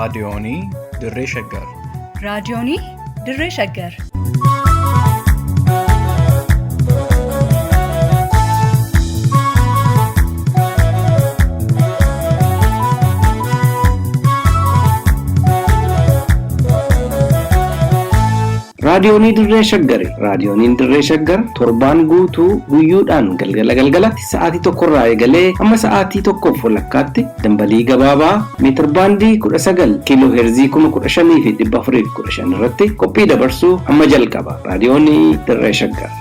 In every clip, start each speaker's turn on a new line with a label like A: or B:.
A: Raadiyoonii Dirree Shaggar.
B: Raadiyoonii Dirree Shaggar.
C: Raadiyoonii Dirree Shaggari. Raadiyooniin Dirree Shaggar torbaan guutuu guyyoodhaan galgala galgalatti sa'aatii tokkorraa eegalee hamma sa'aatii tokkoof walakkaatti dambalii gabaabaa meetirbaandii 19 kiiloo heerzii 15,415 irratti qophii dabarsuu hamma jalqaba. Raadiyoonii Dirree Shaggar.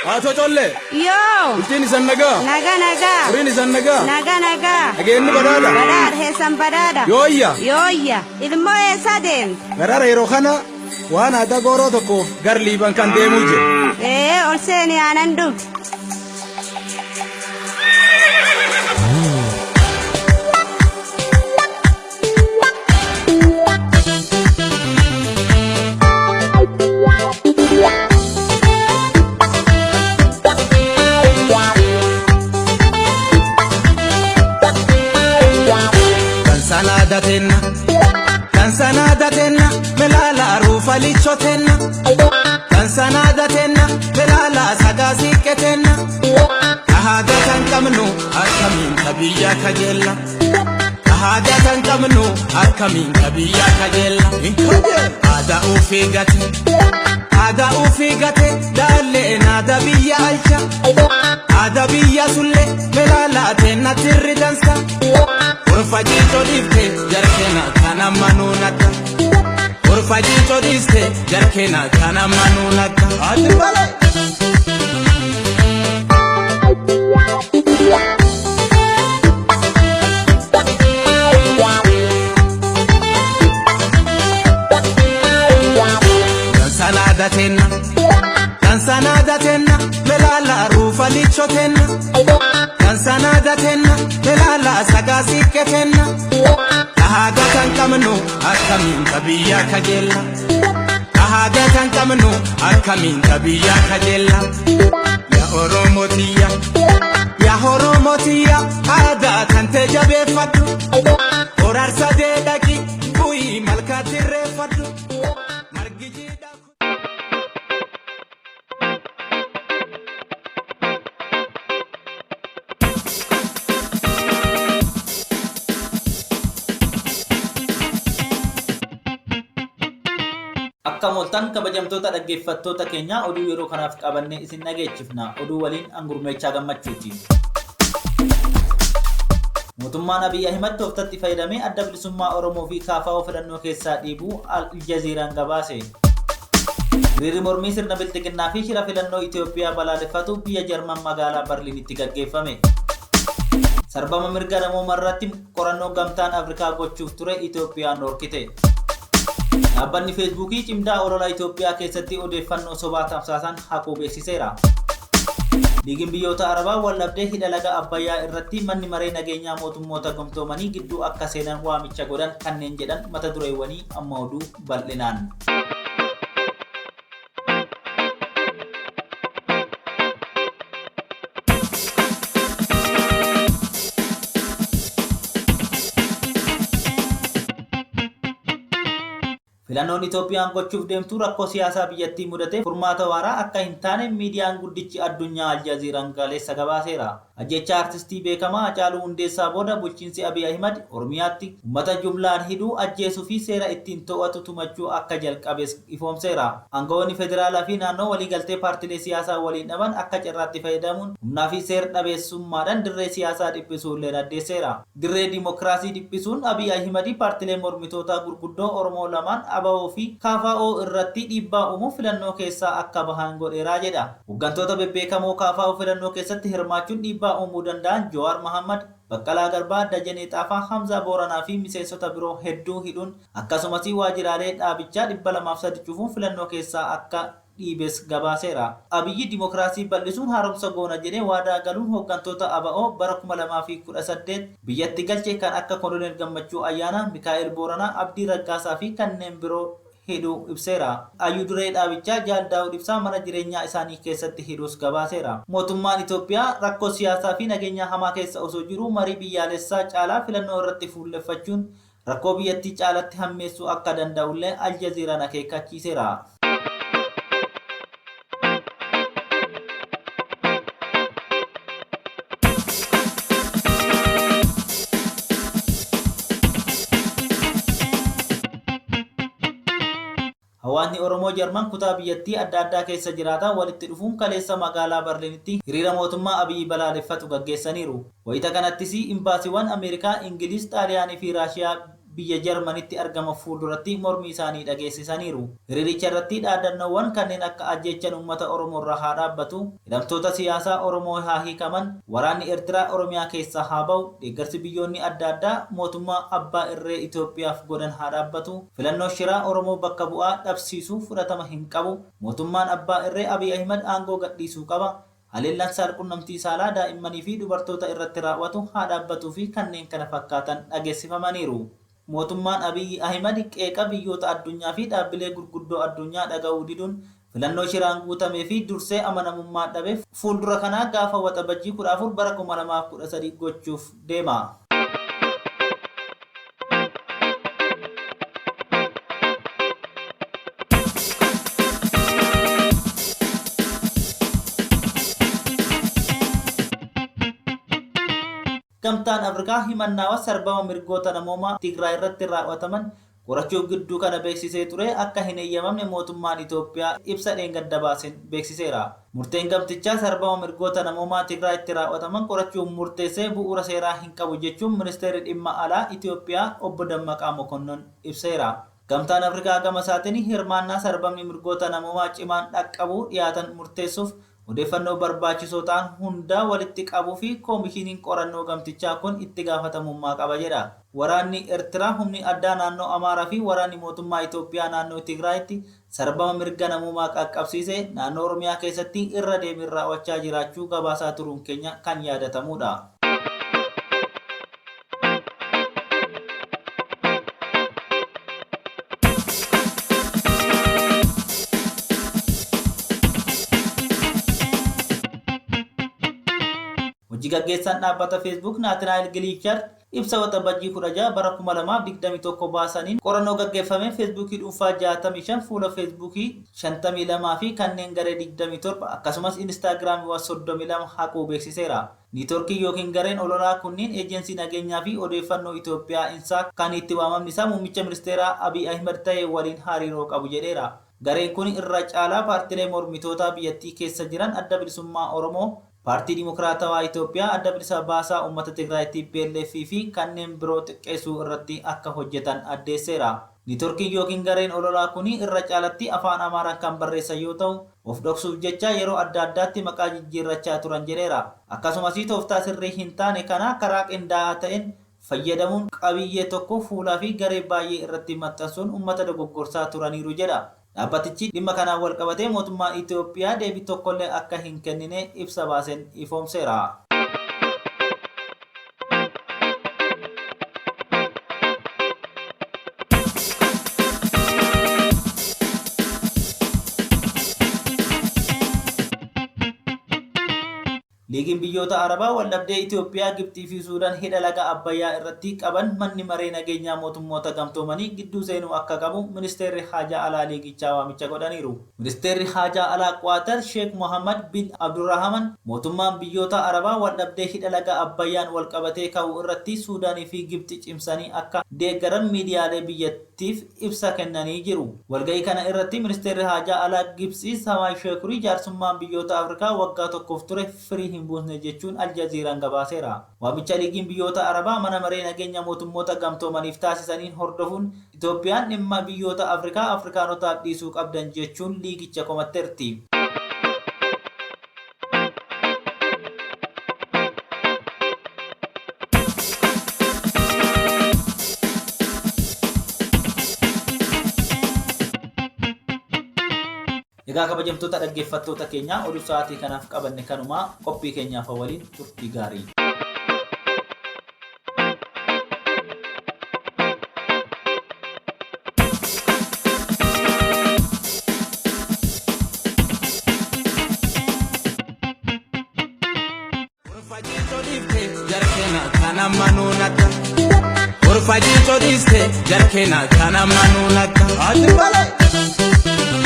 D: Haatoo collee.
E: Yoo.
D: Bultiin isan nagaa.
E: Naga nagaa.
D: Horiin isan nagaa.
E: Naga nagaa.
D: Nageenyi badhaadha.
E: Badhaadha heessan badhaadha.
D: Yooyya.
E: Yooyya. Ilmoo eessa deemte?
D: Garaara yeroo kana waan aadaa gooroo tokkoof gar liiban kan deemuu jira.
E: Ee ol seeni aanan dhugi.
D: Dansanaadatenna dansanaadatenna melaala aruufalichotenna dansanaadatenna melaala sagaasiiqetenna ahaada kan qabnu akkamiin kabiyya kajeella ahaada kan qabnu akkamiin kabiyya kajeella aadaa ofii gate aadaa ofii gate daalleen aadaa biyya alcha aadaa biyya sullee melaala teenna tirri dansa. Gorfa jiitoo dhiifte jarkeena kana manuu nagga. Gorfa jiitoo dhiiste jarkeena kana manuu nagga. Dansanaada teenna dansanaada teenna melaala ruufa lichoo teenna. Dansanaada teenna melaala sagaasiiqe teenna. Ahaaga kan qabnu akkamiin kabiyya kajeella. Ahaaga kan qabnu akkamiin kabiyya kajeella. Yaa Oromoo tiyya yaa Oromoo tiyya aadaa kan ta'e jabeeffadhu. Horaarsa deedhaqi bu'ii malkaatti irreeffadhu. Margi jiidhaa.
F: Akka mooltan kabajamtoota dhaggeeffattoota keenyaa oduu yeroo kanaaf qabannee isin dhageechifna. Oduu waliin angurmeechaa gammachuuti. Mootummaan Abiyyi Ahimad tooftatti fayyadamee adda bilisummaa Oromoo fi KFO filannoo keessaa dhiibuu Aljazeeraan gabaase. Hiriirri mormii sirna bilxiginnaa fi shira filannoo Itoophiyaa balaaleffatu biyya Jarman magaalaa Barliinitti gaggeeffame. Sarbama mirga namoomaa irratti qorannoo gamtaan Afrikaa gochuuf ture Itoophiyaan dhorkite. Dhaabbanni Feesbuukii cimdaa olola Itoophiyaa keessatti odeeffannoo sobaa tamsaasan haquu beeksiseera. Liigiin biyyoota Arabaa waldhabdee hidha laga Abbayyaa irratti manni maree nageenyaa mootummoota gamtoomanii gidduu akka seenan waamicha godhan kanneen jedhan mata dureewwanii amma oduu bal'inaan. Filannoon Itoophiyaan gochuuf deemtu rakkoo siyaasaa biyyattii mudate furmaata waaraa akka hin taane miidiyaan guddichi addunyaa Aljazeeraan galeessa gabaaseera. Ajjeechaa artistii beekamaa Hacaaluu Hundeessaa booda bulchiinsi Abiy Ahimad Oromiyaatti uummata jumlaan hidhuu, ajjeesuu fi seera ittiin to'atu tumachuu akka jalqabes ifoomseera. Aangawoonni federaalaa fi naannoo waliigaltee paartilee siyaasaa waliin dhaban akka carraatti fayyadamuun humnaa fi seer dhabeessummaadhaan dirree siyaasaa dhiphisuu illee addeesseera. Dirree dimokiraasii dhiphisuun Abiy Ahimad paartilee mormitootaa gurguddoo Oromoo lamaan ABO fi KFO irratti dhiibbaa uumuuf filannoo keessaa akka bahan godheeraa jedha. Hooggantoota bebbeekamoo KFO filannoo keessatti hirmaachuun dhiibbaa uumuu danda'an Jawaar Mohammad, Baqqalaa Garbaa, Dajanee Xaafaa, Hamzaa Booranaa fi miseensota biroo hedduu hidhuun akkasumas waajjiraalee dhaabichaa 203 cufuun filannoo keessaa akka dhiibes gabaaseera. Abiyyi dimokiraasii bal'isuun haaromsa goona jedhee waadaa galuun hooggantoota ABO bara 2018 biyyatti galche kan akka Koloneel Gammachuu Ayyaanaa, Mikaa'el Booranaa, Abdii Raggaasaa fi kanneen biroo hidhuu ibseera. Hayyuu duree dhaabichaa Jaal Daawud Ibsaa mana jireenyaa isaanii keessatti hidhuus gabaaseera. Mootummaan Itoophiyaa rakkoo siyaasaa fi nageenyaa hamaa keessa osoo jiruu marii biyyaalessaa caalaa filannoo irratti fuulleffachuun rakkoo biyyattii caalatti hammeessuu akka danda'ullee Aljazeeraan akeekkachiiseera. Hawaasni Oromoo Jarman kutaa biyyattii adda addaa keessa jiraatan walitti dhufuun kaleessa magaalaa Barliinitti hiriira mootummaa Abiyyi balaaleffatu gaggeessaniiru. Wayita kanattis imbaasiiwwan Ameerikaa, Ingiliz, Xaaliyaanii fi Raashiyaa biyya Jarmanitti argama fuulduratti mormii isaanii dhageessisaniiru. Hiriiricha irratti dhaadannoowwan kanneen akka ajjeechaan uummata Oromoo irraa haa dhaabbatu, hidhamtoota siyaasaa Oromoo haa hiikaman, waraanni Eertiraa Oromiyaa keessaa haa ba'u, deeggarsi biyyoonni adda addaa mootummaa abbaa irree Itoophiyaaf godhan haa dhaabbatu, filannoo shiraa Oromoo bakka bu'aa dhabsiisuu fudhatama hin qabu, mootummaan abbaa irree Abiy Ahimad aangoo gadhiisuu qaba, haleellaan saalqunnamtii saalaa daa'immanii fi dubartoota irratti raawwatu haa dhaabbatuu fi kanneen kana fakkaatan dhageessifamaniiru. Mootummaan Abiy Ahimad qeeqa biyyoota addunyaa fi dhaabbilee gurguddoo addunyaa dhaga'uu diduun filannoo shiraan guutamee fi dursee amanamummaa dhabe fuuldura kanaa gaafa Waxabajjii 14 bara 2013 gochuuf deema. Gamtaan Afrikaa himannaawa sarbama mirgoota namoomaa Tigraay irratti raawwataman qorachuuf gidduu kana beeksisee ture akka hin eeyyamamne mootummaan Itoophiyaa ibsa dheengadda baaseen beeksiseera. Murteen gamtichaa sarbama mirgoota namoomaa Tigraayitti raawwataman qorachuuf murteessee bu'uura seeraa hin qabu jechuun ministeerri dhimma alaa Itoophiyaa obbo Dammaqaa Mokonnon ibseera. Gamtaan Afrikaa gama isaatiin hirmaannaa sarbamni mirgoota namoomaa cimaan dhaqqabuu dhiyaatan murteessuuf odeeffannoo barbaachisoo ta'an hundaa walitti qabuu fi koomishiniin qorannoo gamtichaa kun itti gaafatamummaa qaba jedha. Waraanni Eertiraa humni addaa naannoo Amaaraa fi waraanni mootummaa Itoophiyaa naannoo Tigraayitti sarbama mirga namoomaa qaqqabsiise naannoo Oromiyaa keessatti irra deebiin raawwachaa jiraachuu gabaasaa turuun keenya kan yaadatamudha. Hojii gaggeessaan dhaabbata Facebook Naatinaa'el Giliichard ibsa Waxabajjii 16 bara 2021 baasaniin qorannoo gaggeeffameen Feesbuukii dhuunfaa 65, fuula Feesbuukii 52 fi kanneen garee 27 akkasumas Inistaagiraamiiwwan 32 haquu beeksiseera. Niitoorkii yookiin gareen ololaa kunniin Eejensii Nageenyaa fi Odeeffannoo Itoophiyaa insa kan itti waamamni isaa muummicha ministeeraa Abiy Ahimad ta'e waliin hariiroo qabu jedheera. Gareen kun irra caalaa paartilee mormitootaa biyyattii keessa jiran Adda Bilisummaa Oromoo, Paartii Dimokiraatawaa Itoophiyaa, Adda Bilisa Baasaa Uummata Tigraay TPLF fi kanneen biroo xiqqeessuu irratti akka hojjetan addeesseera. Niitoorkiin yookiin gareen ololaa kun irra caalatti afaan Amaaraan kan barreessan yoo ta'u, of dhoksuuf jecha yeroo adda addaatti maqaa jijjiirrachaa turan jedheera. Akkasumas tooftaa sirrii hin taane kana karaa qindaa'aa ta'een fayyadamuun qabiyyee tokko fuulaa fi garee baay'ee irratti maxxansuun uummata dogoggorsaa turaniiru jedha. Dhaabbatichi dhimma kanaan wal qabatee mootummaan Itoophiyaa deebii tokkollee akka hin kennine ibsa baaseen ifoomseera. Liigiin biyyoota Arabaa waldhabdee Itoophiyaa, Gibxii fi Suudaan hidha laga Abbayyaa irratti qaban manni maree nageenyaa mootummoota gamtoomanii gidduu seenuu akka qabu ministeerri haajaa alaa liigichaa waamicha godhaniiru. Ministeerri haajaa alaa Qaatar Sheek Mohammad bin Abdurrahaman mootummaan biyyoota Arabaa waldhabdee hidha laga Abbayyaan walqabatee ka'uu irratti Suudaanii fi Gibxi cimsanii akka deeggaran miidiyaalee biyyattiif ibsa kennanii jiru. Walga'ii kana irratti ministeerri haajaa alaa Gibxii Samaay Sheekurii jaarsummaan biyyoota Afrikaa waggaa tokkoof ture firii hin buusne jechuun Aljaziiraan gabaaseera. Waamicha liigiin biyyoota Arabaa mana maree nageenya mootummoota gamtoomaniif taasisaniin hordofuun Itoophiyaan dhimma biyyoota Afrikaa Afrikaanotaaf dhiisuu qabdan jechuun liigicha komatteerti. Egaa kabajamtoota dhaggeeffattoota keenyaa oduu sa'aatii kanaaf qabanne kanumaa qophii keenyaaf waliin turtii gaarii.
D: Ruufa jiicoo dhiiste jarkeena kana manuu lakka. Ati balee.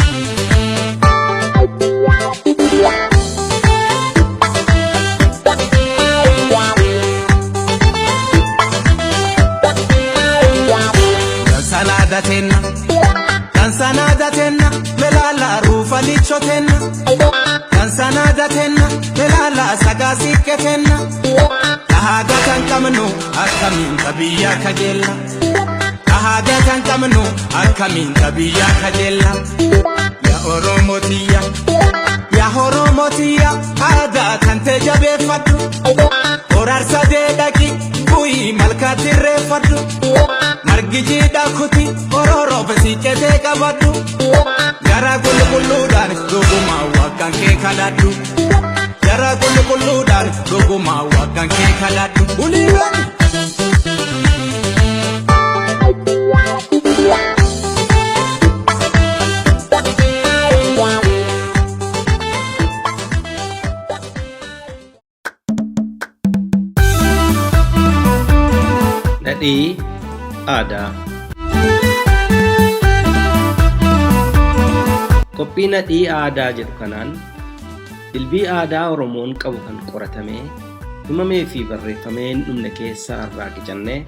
D: Dansanaada teenna. Dansanaada teenna. Melaala ruufa lichoo teenna. Dansanaada teenna. Melaala sagaa siiqqee teenna. Dhahaaga kan qabnu akkamiin ka biyya kajeella. Dhahaaga kan qabnu akkamiin ka biyya kajeella. Yaa Oromoo tiyya. Yaa Oromoo tiyya aadaa kan ta'e jabeeffadhu. Horaarsa deedhaqi bu'ii malkaatti irreeffadhu. Margi jiidhaa kuti ororoof siiqqee qabadhu. Gara qulqulluudhaan dhugumaa waaqaan kee kadhadhu. Gara qulqulluudhaan dhugumaa waaqaan kee kadhadhu. Uliiwwan.
C: Nadhii aadaa. Qophii nadhii aadaa jedhu kanaan dilbii aadaa Oromoon qabu kan qoratamee himamee fi barreeffamee hin dhumne keessaa irraa qicannee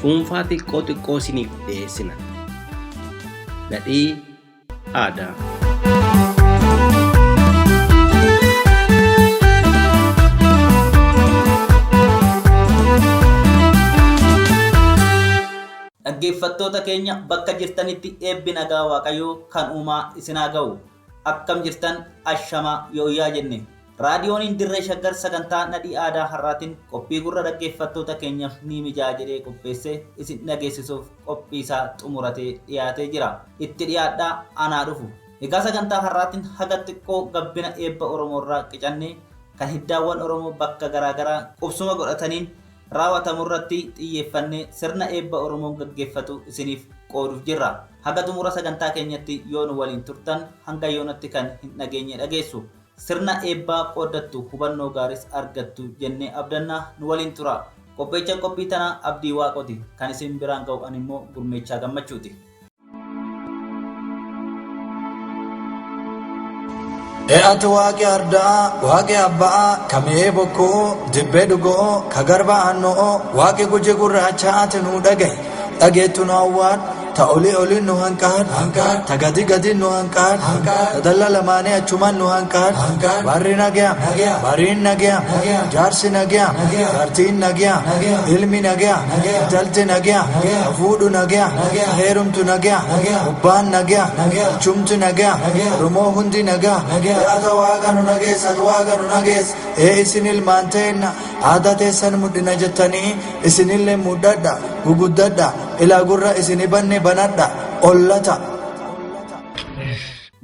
C: cuunfaa xiqqoo xiqqoo isiniif dhiyeessina. Nadhii aadaa.
F: Dhaggeeffattoota keenya bakka jirtanitti eebbi nagaa Waaqayyoo kan uumaa isin haa ga'u. Akkam jirtan ashamaa yooyyaa jenne. Raadiyooniin Dirree Shaggar sagantaa nadhii aadaa har'aatiin qophii gurra dhaggeeffattoota keenyaaf ni mijaa jedhee qopheessee isin dhageessisuuf qophii isaa xumuratee dhiyaatee jira. Itti dhiyaadhaa anaa dhufu. Egaa sagantaa har'aatiin haga xiqqoo gabbina eebba Oromoo irraa qicannee kan hiddaawwan Oromoo bakka garaagaraa qubsuma godhataniin raawwatamurratti xiyyeeffannee sirna eebba Oromoon gaggeeffatu isiniif qooduuf jirra. Haga xumura sagantaa keenyatti yoo nu waliin turtan hanga yoonatti kan hin dhageenye dhageessu. Sirna eebbaa qooddattu hubannoo gaaris argattu jennee abdanna nu waliin tura. Qopheechaan qophii tanaa Abdii Waaqooti. Kan isin biraan ga'u ani immoo Gurmeechaa Gammachuuti.
G: E'atu waaqi ardaa, waaqi abba'aa, ka mi'ee bokkoo, dibbee dhugoo, ka garba aanno'oo, waaqi guji gurraacha ati nuu dhaga'i. Dhageettu nu awwaadhu, ta olii oliin nu hanqaadhu, ta gadi gadiin nu hanqaadhu, ta dalla lamaanii achumaan nu hanqaadhu. Barri nagaya, bariin nagaya, jaarsi nagaya, jaartiin nagaya, ilmi nagaya, intalti nagaya, ka fuudhu nagaya, ka heerumtu nagaya, gubbaan nagaya, achumti nagaya, Oromoo hundi nagaa. Ata waaqa nu nageessa, ati waaqa nu nageessa. Ee isin ilmaan teenna, aadaa teessan mudhina jettanii isinillee mudhadha, guguddadha, ilaa gurra isini banne banadha, ollata.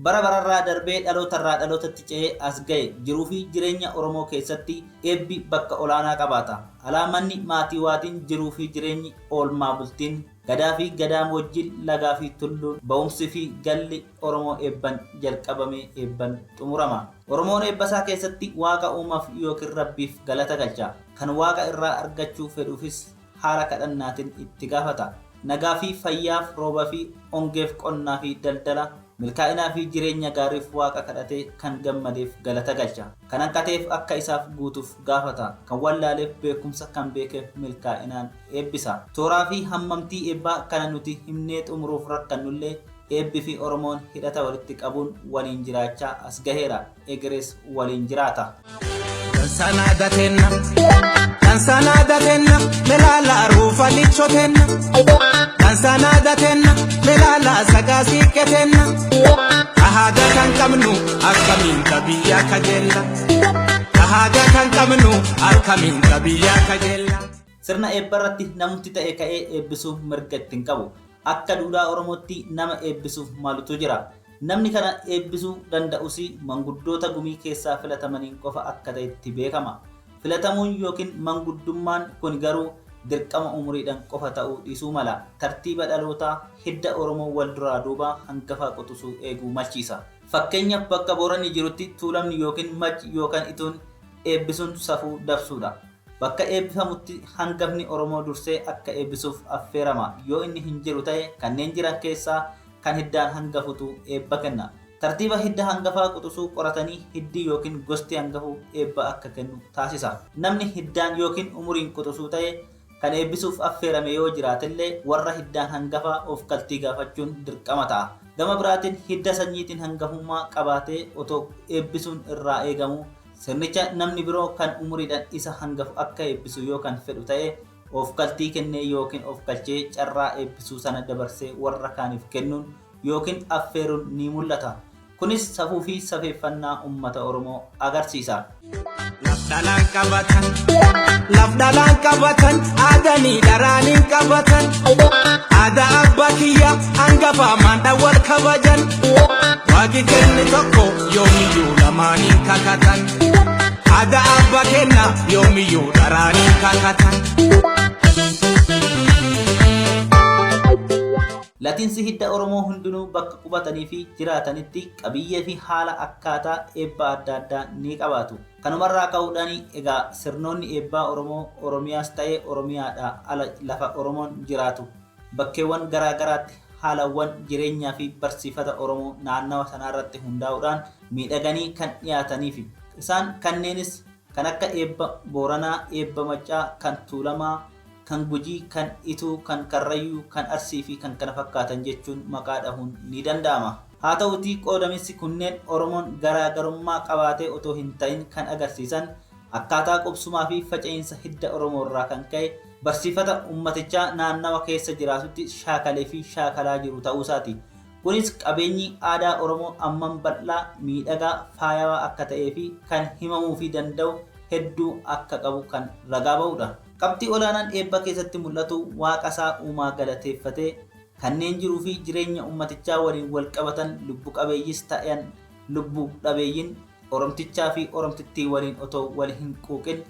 F: Bara bararraa darbee dhalootarraa dhalootatti ce'ee as ga'e jiruu fi jireenya Oromoo keessatti eebbi bakka olaanaa qabaata. Alaamanni maatiiwaatiin jiruu fi jireenyi oolmaa bultiin Gadaa fi Gadaamojjiin lagaa fi tulluun ba'umsi fi galli Oromoo eebban jalqabamee eebban xumurama. Oromoon eebbasaa keessatti Waaqa uumaaf yookiin Rabbiif galata galcha. Kan Waaqa irraa argachuu fedhuufis haala kadhannaatiin itti gaafata. Nagaa fi fayyaaf, rooba fi ongeef, qonnaa fi daldala, milkaa'inaa fi jireenya gaariif Waaqa kadhatee kan gammadeef galata galcha. Kan hanqateef akka isaaf guutuuf gaafata. Kan wallaaleef beekumsa, kan beekeef milkaa'inaan eebbisa. Tooraa fi hammamtii eebbaa kana nuti himnee xumuruuf rakkannullee eebbi fi Oromoon hidhata walitti qabuun waliin jiraachaa as gaheera. Egerees waliin jiraata.
D: Dansanaada teenna. Dansanaada teenna. Melaala ruufa lichoo teenna. Dansanaada teenna. Melaala sagaa siiqqee teenna. Ahaadaa kan qabnu akkamiin ka biyya kajeella. Ahaadaa kan qabnu akkamiin ka biyya kajeella.
F: Sirna eebbarratti namumti ta'e ka'ee eebbisuuf mirga itti hin qabu. Akka duudhaa Oromootti nama eebbisuuf malutu jira. Namni kana eebbisuu danda'us manguddoota gumii keessaa filatamaniin qofa akka ta'etti beekama. Filatamuun yookiin manguddummaan kuni garuu dirqama umuriidhan qofa ta'uu dhiisuu mala. Tartiiba dhalootaa hidda Oromoo wal duraa duubaa hangafaa quxusuu eeguu malchiisa. Fakkeenyaaf bakka Booranni jirutti Tuulamni yookiin Macci yookan Ituun eebbisuun safuu dabsuudha. Bakka eebbifamutti hangafni Oromoo dursee akka eebbisuuf affeerama. Yoo inni hin jiru ta'e kanneen jiran keessaa kan hiddaan hangafutu eebba kenna. Tartiiba hidda hangafaa quxusuu qoratanii hiddi yookiin gosti hangafuu eebba akka kennu taasisa. Namni hiddaan yookiin umuriin quxusuu ta'e kan eebbisuuf affeerame yoo jiraatellee warra hiddaan hangafaa ofkaltii gaafachuun dirqama ta'a. Gama biraatiin hidda sanyiitiin hangafummaa qabaatee otoo eebbisuun irraa eegamuu sirnicha namni biroo kan umuriidhaan isa hangafu akka eebbisu yoo kan fedhu ta'e ofkaltii kennee yookiin ofkalchee carraa eebbisuu sana dabarsee warra kaaniif kennuun yookiin affeeruun ni mul'ata. Kunis safuu fi safeeffannaa uummata Oromoo agarsiisa.
D: Laf dhalaan qabatan, laf dhalaan qabatan, aadanii dharaaniin qabatan. Aadaa abbaa kiyya hangafaa maandhaan wal kabajan. Waaqni kenne tokko yoomiyyuu lamaaniin kakatan. Aadaa abbaa kenna yoomiyyuu dharaaniin kakatan.
F: Latiinsi hidda Oromoo hundinuu bakka qubatanii fi jiraatanitti qabiyyee fi haala akkaataa eebba adda addaa ni qabaatu. Kanumarraa ka'uudhaan egaa sirnoonni eebbaa Oromoo Oromiyaas ta'ee Oromiyaadhaa ala lafa Oromoon jiraatu bakkeewwan garaa garaatti haalawwan jireenyaa fi barsiifata Oromoo naannawa sanaarratti hundaa'uudhaan miidhaganii kan dhiyaataniifi. Isaan kanneenis kan akka eebba Booranaa, eebba Maccaa, kan Tuulamaa, kan Gujii, kan Ituu, kan Karrayyuu, kan Arsii fi kan kana fakkaatan jechuun maqaa dhahuun ni danda'ama. Haa ta'utii qoodaminsi kunneen Oromoon garaagarummaa qabaatee otoo hin ta'in kan agarsiisan akkaataa qubsumaa fi faca'iinsa hidda Oromoo irraa kan ka'e barsiifata ummatichaa naannawa keessa jiraatutti shaakalee fi shaakalaa jiru ta'uusaati. Kunis qabeenyi aadaa Oromoo ammam bal'aa, miidhagaa, faayawaa akka ta'ee fi kan himamuufii danda'u hedduu akka qabu kan ragaa ba'uudha. Qabxii olaanaan eebba keessatti mul'atu Waaqasaa uumaa galateeffatee kanneen jiruu fi jireenya ummatichaa waliin walqabatan lubbu qabeeyyiis ta'an lubbu dhabeeyyiin Oromtichaa fi Oromtittii waliin otoo wal hin quuqin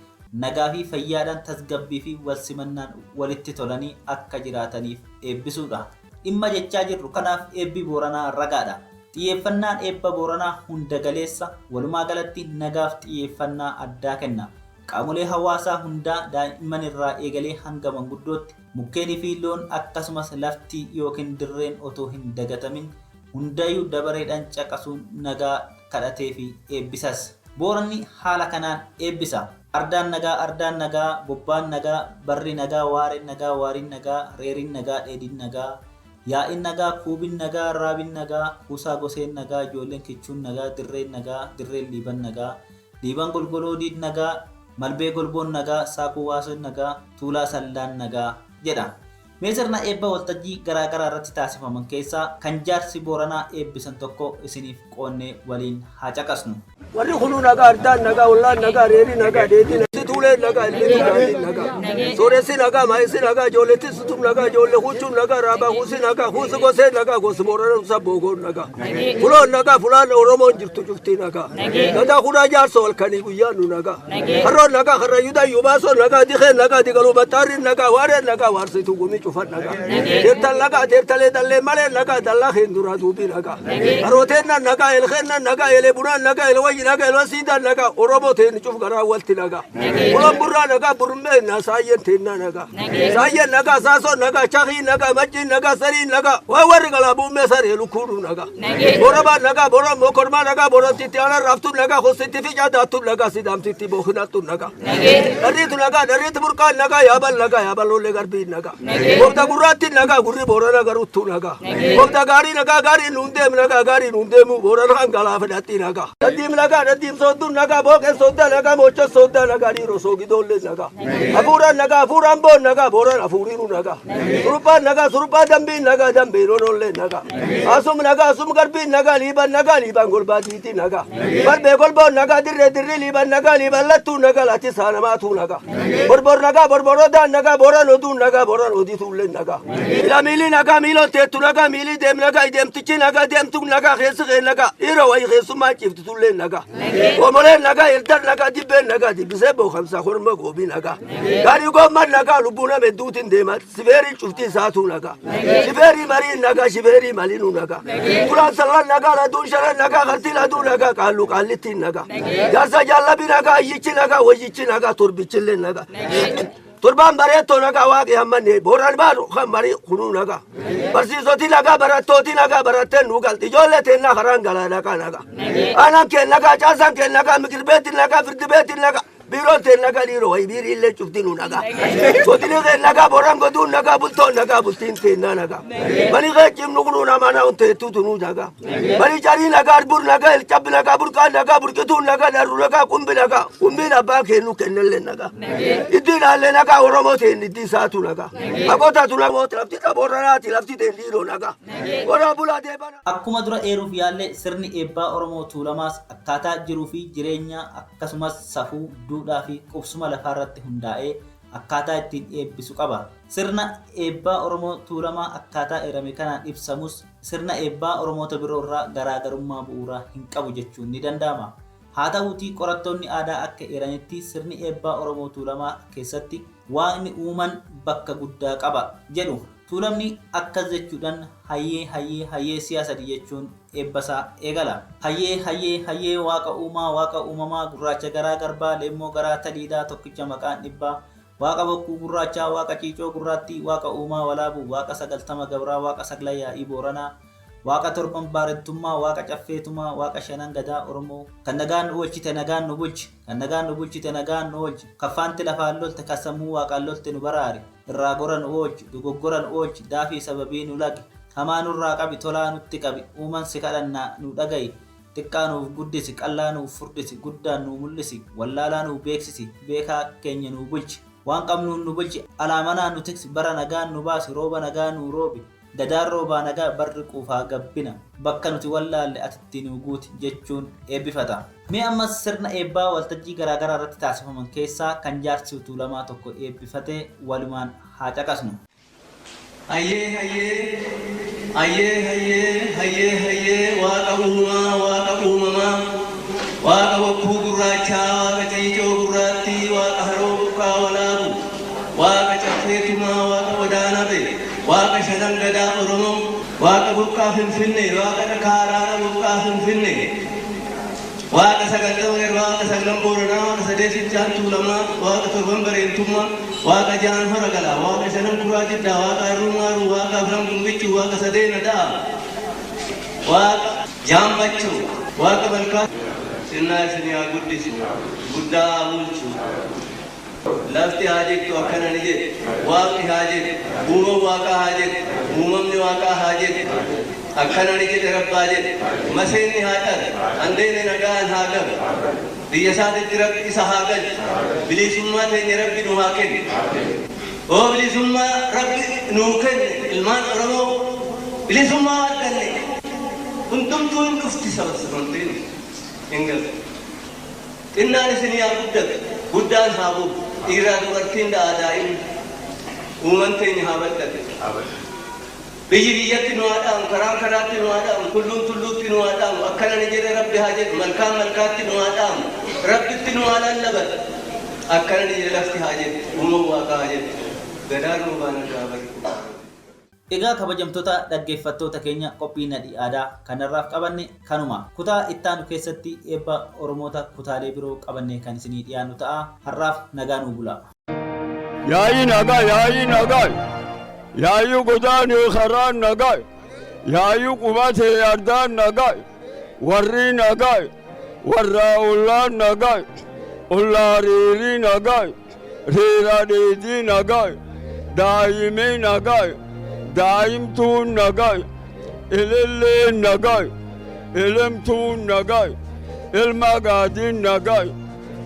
F: nagaa fi fayyaadhaan tasgabbii fi walsimannaan walitti tolanii akka jiraataniif eebbisuudha. Dhimma jechaa jirru kanaaf eebbi Booranaa ragaadha. Xiyyeeffannaan eebba Booranaa hunda galeessa, walumaagalatti nagaaf xiyyeeffannaa addaa kenna. Qaamolee hawaasaa hundaa daa'imman irraa eegalee hanga manguddootti, mukkeenii fi loon akkasumas lafti yookiin dirreen otoo hin dagatamin hundayyuu dabareedhaan caqasuun nagaa kadhateefi eebbisas. Booranni haala kanaan eebbisa. Ardaan nagaa, ardaan nagaa, bobbaan nagaa, barri nagaa, waareen nagaa, waariin nagaa, reeriin nagaa, dheediin nagaa, yaa'iin nagaa, kuubiin nagaa, raabiin nagaa, kuusaa goseen nagaa, ijoolleen kichuun nagaa, dirreen nagaa, dirreen liiban nagaa, liiban golgoloo diid nagaa, malbee golboon nagaa, saakuu waasoon nagaa, tuulaa sallaan nagaa jedha. Mee sirna eebba waltajjii garaa garaa irratti taasifaman keessaa kan jaarsi Booranaa eebbisan tokko isiniif qoonnee waliin haa caqasnu.
H: Warri kunuu nagaa, ardaan nagaa, ollaan nagaa, reerii nagaa, dheedii nagaa, tuuleen nagaa, ilmiin daandiin nagaa. Sooressi nagaa, maayessi nagaa, ijoolletti sutum nagaa, ijoollee huccuun nagaa, raabaa huusi nagaa, huusi gosee nagaa, gosi Boorana usa boogoon nagaa. Fuloon nagaa, fulaan Oromoon jirtu cuftii nagaa. Gadaa kunaa jaarsoo halkanii guyyaa nu nagaa. Harroon nagaa, harrayyuu dayyuu baasoo nagaa, dikeen nagaa, digaluu baxxaarriin nagaa, waareen nagaa, waarsituu gumii cufan nagaa. Deertan nagaa, deertalee dallee malee nagaa, dallaa keen duraa duubii nagaa. Harooteen nagaa, elkeen nagaa, elee bunaan nagaa, elwayyi nagaa, elwa siidaan nagaa, Oromoo teen cuf garaa walti nagaa. Fuloon burraa nagaa, burmeen na saayyeen teennaa nagaa. Saayyeen nagaa, saasoon nagaa, chakii nagaa, macciin nagaa, sariin nagaa, waan warri galaa buummee saree lukkuudhuu nagaa. Borobaan nagaa, boron mokormaa nagaa, borontitti aanan raaftuun nagaa, hossitti fi caadaattuun nagaa, sidaamtitti boohinattuun nagaa. Dharriitu nagaa, dharriitu burqaan nagaa, yaabal nagaa, yaabalollee garbiin nagaa. Gobda gurraattiin nagaa, gurri boorana garuttuu nagaa. Gobda gaarii nagaa, gaarii nuun deemu nagaa, gaarii nuun deemu boorana hangalaa fedhatti nagaa. Dhadhiim nagaa, dhadhiim soodduun nagaa, booqeen sooddaa nagaa, moochon sooddaa nagaa, dhiiroo soogidoollee nagaa. Hafuuraan nagaa, hafuuraan boon nagaa, booraan hafuuriinuu nagaa. Suruphaan nagaa, suruphaa dambiin nagaa, dambiin onollee nagaa. Asum nagaa, asum garbiin nagaa, liiban nagaa, liiban golbaa diitii nagaa. Barbee golboon nagaa, dirree dirrii liiban nagaa, liiban lattuu nagaa, latti saanamaatuu nagaa. Borbor nagaa, borborodaan nagaa, boran oduun nagaa, boran odiituullee nagaa. Ila miilii nagaa, miiloon teettu nagaa, miilii deem nagaa, ideemtichi nagaa, deemtuu nagaa, keessi kee nagaa, dhiiroo wayii keessummaan ciiftitullee nagaa. Goomoleen nagaa, eldar nagaa, dibbeen nagaa, dibbisee bookamsa. jaarsa horma goobii nagaa. Gaarii gomman nagaa lubbuu nama hedduutiin deema. Sifeerii cuftii isaatuu nagaa. Shifeerii marii nagaa shifeerii maliinuu nagaa. Tulaan sallan nagaa laduun shanan nagaa kartii laduu nagaa qaalluu qaallittiin nagaa. Jaarsa jaallabii nagaa ayyichi nagaa wayyichi nagaa torbichillee nagaa. Torbaan bareettoo nagaa waaqi hammanne booraan baanu kan marii kunuu nagaa. Barsiisoti nagaa barattooti nagaa baratteen nuu galti ijoollee teennaa karaan galaa nagaa nagaa. Aanaan kee nagaa caasaan kee nagaa mikirbeetti nagaa firdibeetti nagaa. Biiroon tee nagaa dhiiroo wayi biirii illee cufti nu nagaa. Godini kee nagaa booraan goduun nagaa bultoon nagaa bultiin teennaa nagaa. Mani kee cimnu kunuu namaa na hunteettuutu nuu nagaa. Mani carii nagaa arbur nagaa elcabbi nagaa burqaan nagaa burqituun nagaa darru nagaa qumbi nagaa qumbiin abbaa kennu kennellee nagaa. Iddii laallee nagaa Oromoo teen iddii isaatu nagaa. Maqootatu namoota lafti xabooranaati lafti teen dhiiroo nagaa. Horaa bulaa deebana.
F: Akkuma dura eeruuf yaalle sirni eebbaa Oromoo Tuulamaas akkaataa jiruufi jireenyaa akkasumas safuu, duudhaafi qubsuma lafaarratti hundaa'ee akkaataa ittiin eebbisu qaba. Sirna eebbaa Oromoo Tuulamaa akkaataa eerame kanaan ibsamus sirna eebbaa Oromoota biroorraa garaagarummaa bu'uuraa hinqabu jechuun ni danda'ama. Haata'uutii qorattoonni aadaa akka eeranitti sirni eebbaa Oromoo Tuulamaa keessatti Waaqni uuman bakka guddaa qaba jedhu. Tuulamni akkas jechuudhan hayyee hayyee hayyee si'a sadi jechuun eebbasaa eegala. Hayyee hayyee hayyee Waaqa uumaa Waaqa uumamaa gurraacha garaa garbaa leemmoo garaa taliilaa tokkicha maqaan dhibbaa Waaqa bokkuu gurraachaa Waaqa ciicoo gurraattii Waaqa uumaa Walaabuu Waaqa 90 gabraa Waaqa saglan yaa'ii Booranaa Waaqa torban Baarentummaa Waaqa Caffee Tumaa Waaqa shanan Gadaa Oromoo Kan nagaan nu oolchite nagaan nu bulchi Kan nagaan nu bulchite nagaan nu oolchi Kan faanti lafaan lolte kan sammuu Waaqaan lolte nu baraari Irraa gora nu oolchi Dogoggora nu oolchi Daafii sababii nu lagi Hamaa nurraa qabi Tolaa nutti qabi Uuman si kadhannaa nu dhagayi Xiqqaa nuuf guddisi Qallaa nuuf furdisi Guddaan nuu mul'isi Wallaalaa nuu beeksisi Beekaa keenya nuu bulchi Waan qabnuun nu bulchi Alaa manaa nu tiksi Bara nagaan nu baasi Rooba nagaa nuu roobi Gadaan roobaa nagaa Barri quufaa gabbina Bakka nuti wallaalle ati itti nuu guuti jechuun eebbifata. Mee ammas sirna eebbaa waltajjii garaagaraa irratti taasifaman keessaa kan jaarsi Tuulamaa tokko eebbifate walumaan haa caqasnu.
I: Hayyee hayyee Hayyee hayyee Hayyee hayyee Waaqa uumaa Waaqa uumamaa Waaqa bokkuu gurraachaa Waaqa ciicoo gurraattii Waaqa haroo burqaa walaabu Waaqa caffee tumaa Waaqa odaa nabe Waaqa shanan gadaa Oromoo Waaqa burqaa Finfinnee Waaqa dhakaa araara burqaa Finfinnee Waaqa sagaltama garbaa Waaqa saglan Booranaa Waaqa sadee fincaan Tuulamaa Waaqa torban Bareentummaa Waaqa ja'an hora galaa Waaqa shanan kuraa jiddaa Waaqa harruu maaruu Waaqa afran gumbichuu Waaqa sadeen ada'aa Waaqa ja'an bachoo Waaqa malkaa Xinnaa isinii haa guddisu Guddaa haa bulchu Lafti haa jettu akkana ni jedhe, Waaqni haa jedhu, uuman Waaqaa haa jedhu, uumamni Waaqaa haa jedhu, akkana ni jedhe Rabbi haa jedhu, maseenni haa dhalu, handeenni nagayaan haa galu, biyya isaatitti Rabbi isa haa galchu, biliisummaa teenya Rabbi nuu haa kennu. Hoo bilisummaa Rabbi nuu kenne ilmaan Oromoo bilisummaa arganne hundumtuu hin dhufti sababsifamteen hin galtu. Xinnaan isinii haa guddatu, guddaan haa bu'u, dhiiraa dubartiin da'aa daa'imni, uuman teenya haa bal'atu. Biyyi biyyatti nu haa dha'amu, karaan karaatti nu haa dha'amu, tulluun tulluutti nu haa dha'amu, akkana ni jedhe Rabbi haa jedhu, malkaan malkaatti nu haa dha'amu, Rabbitti nu haa lallabatu, akkana ni jedhe lafti haa jettu, uuman Waaqaa haa jettu. Gadaan roobaa nagaa barri kun.
F: Egaa kabajamtoota dhaggeeffattoota keenya qophii Nadhii Aadaa kan har'aaf qabanne kanuma. Kutaa ittaanu keessatti eebba Oromoota kutaalee biroo qabannee kan isinii dhiyaannu ta'a. Har'aaf nagaa nuu bulaa.
J: Yaa'ii nagaa, yaa'ii nagaa, yaa'ii godaanii karaan nagaa, yaa'ii qubatee ardaan nagaa, warri nagaa, warra ollaan nagaa, ollaa riirii nagaa, riira dheedii nagaa, daa'imii nagaa, daa'imtuun nagaa, ililliin nagaa, ilimtuun nagaa, ilma gaadiin nagaa,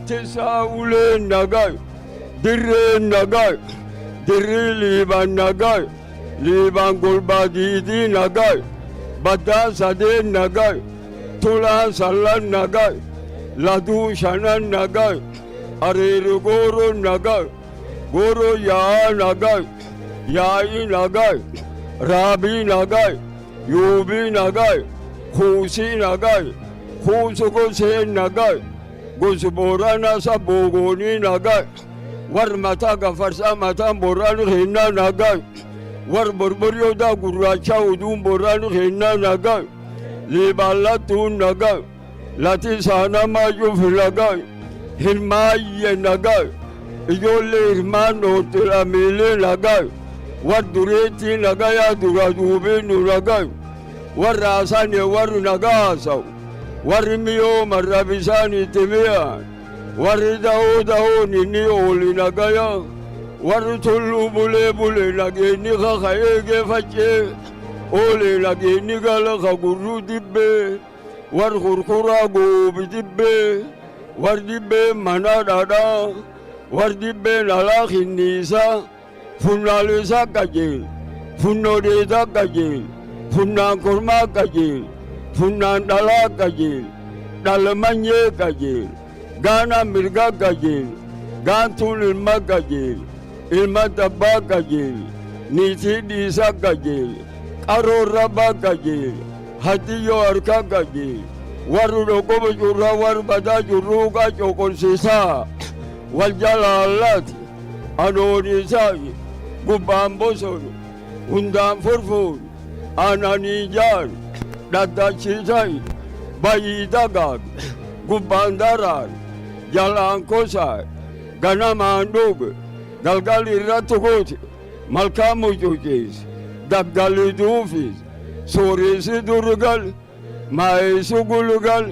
J: tisaa uleen nagaa, dirreen nagaa, dirrii liiban nagaa, liiban golbaa diidii nagaa, baddaa sadeen nagaa, tulaan sallan nagaa, laduu shanan nagaa, areeri gooroo nagaa, gooroo yaa'aa nagaa, yaa'ii nagaa, raabii nagaa, yuubii nagaa, kuusii nagaa, kuusu gosee nagaa, Gosi Booranaa sabboogoonii nagaa. Warri mataa gafarsaa mataan Booranaa kennaa nagaa. Warri borboriyoodaa gurraachaa oduun Booranaa kennaa nagaa. Liibaallattuun nagaa. Lati saanamaa cufi nagaa. Hirmaayye nagaa. Ijoollee hirmaan dhoorte lammiilee nagaa. Warri dureettii nagayaa dura duubee nu nagaa. Warri haasane warri nagaa haasa'u. Warri miyoo marra bisaan itti mi'aan. Warri da'oo da'oon inni ooli nagaya. Warri tulluu bulee bulee nageenyi kaka eegee faccee. Oolee nageenyi gala ka gurruu dibbee. Warri kurkuraa goobi dibbee. Warri dibbee mana dhadhaa. Warri dibbeen alaa kinniisaa. Funnaalessa qajeel. Funnoo dheedaa qajeel. Funnaan kormaa qajeel. Funnaan dhalaa qajeel. Dhalmanyee qajeel. Gaanaa mirgaa qajeel. Gaantuun ilma qajeel. Ilma dabbaa qajeel. Niitii dhiisaa qajeel. Qaroo rabbaa qajeel. Hadiyyoo harkaa qajeel. Warri dhokkoba curraa warri badaa curruuqaa coqorsiisaa. Wal jalaallaati. Anoonisaa gubbaan bosonu hundaan furfuun aananii jaar dhaddachiisai bayii dagaag gubbaan daraan jalaan kosaa ganamaan dhuge galgal irratti gooti malkaa mucucees daggalli duufis sooresi durgal maayesi gulgal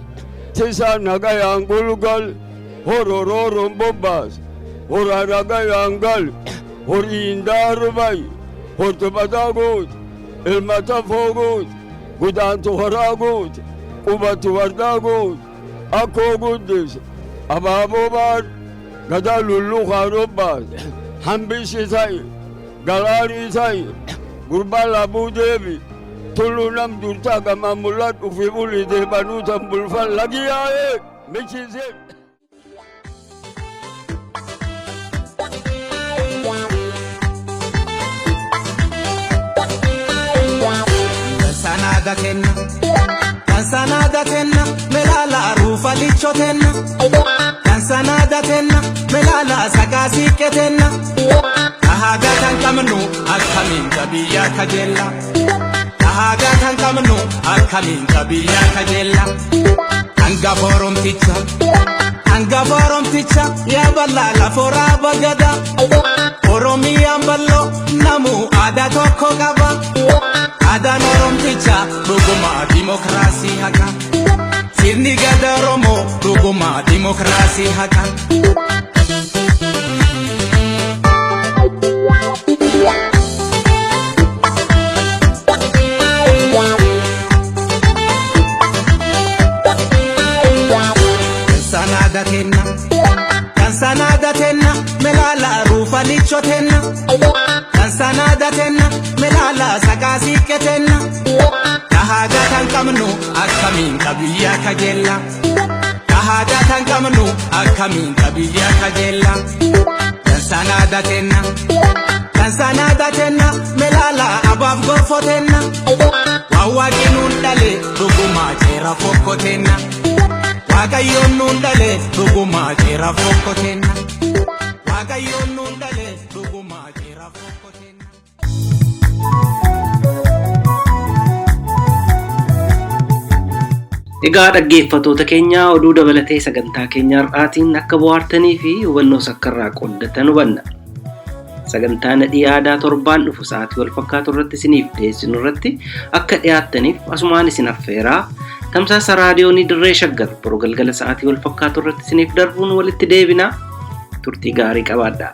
J: tisa nagayaan gulgal hororooron bobbaas hora nagayaan gal horiin daarbay hortubataa guut ilmata fooguut gudaantu horaa guut qubatu wardaa guut akkoo guddis abaaboo baad gadaa lulluqaan obbaas hambisi ta'i galaarii ta'i gurbaa labuu deebi tullu nam durtaa gamaa mul'adhu fi bulii deebanuu tan bulfan lagi yaa'ee michiisee.
D: Dansanaada kenna, dansanaada kenna, melaala ruufa lichotenna. Dansanaada kenna, melaala sakaasiqqetenna. Ahaagaa kan qabnu akkamiin biyya kajeella. Ahaagaa kan qabnu akkamiin biyya kajeella. Hangafa Oromticha, hangafa Oromticha, yaa bal'aa laforaa bagada. Oromiyaan bal'oo namu aadaa tokko qaba. Aadaan Oromticha dhuguma dimokiraasii haqa. Sirni gada Oromoo dhuguma dimokiraasii haqa. Dansanaada kenna, dansanaada tenna, melaala ruufa lichotenna. Dansanaada tenna, melaala sakaasiqqetenna. Dhahaagaa kan qabnu akkamiin biyya kajeella. Dhahaagaa kan qabnu akkamiin biyya kajeella. Dansanaada tenna, dansanaada tenna, melaala abaaf gorfotenna. Waan waaqni nuun dhale dhugumaa jeera fokkotenna. Waaqayyoon nuun dhale dhugumaa jeera fokkotenna. Waaqayyoon nuun dhale dhugumaa jeera fokkotenna.
C: Egaa dhaggeeffattoota keenya oduu dabalatee sagantaa keenya har'aatiin akka bohaartanii fi hubannoo sakkarraa qooddatan hubanna. Sagantaa nadhii aadaa torbaan dhufu sa'aatii wal fakkaatu irratti isiniif dhiyeessinu irratti akka dhiyaattaniif asumaan isin affeeraa tamsaasa raadiyoonii dirree shaggar boruu galgala sa'aatii wal fakkaatu irratti isiniif darbuun walitti deebina turtii gaarii qabaadhaa.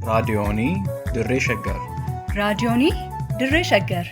A: Raadiyoonii Dirree Shaggar.
B: Raadiyoonii Dirree Shaggar.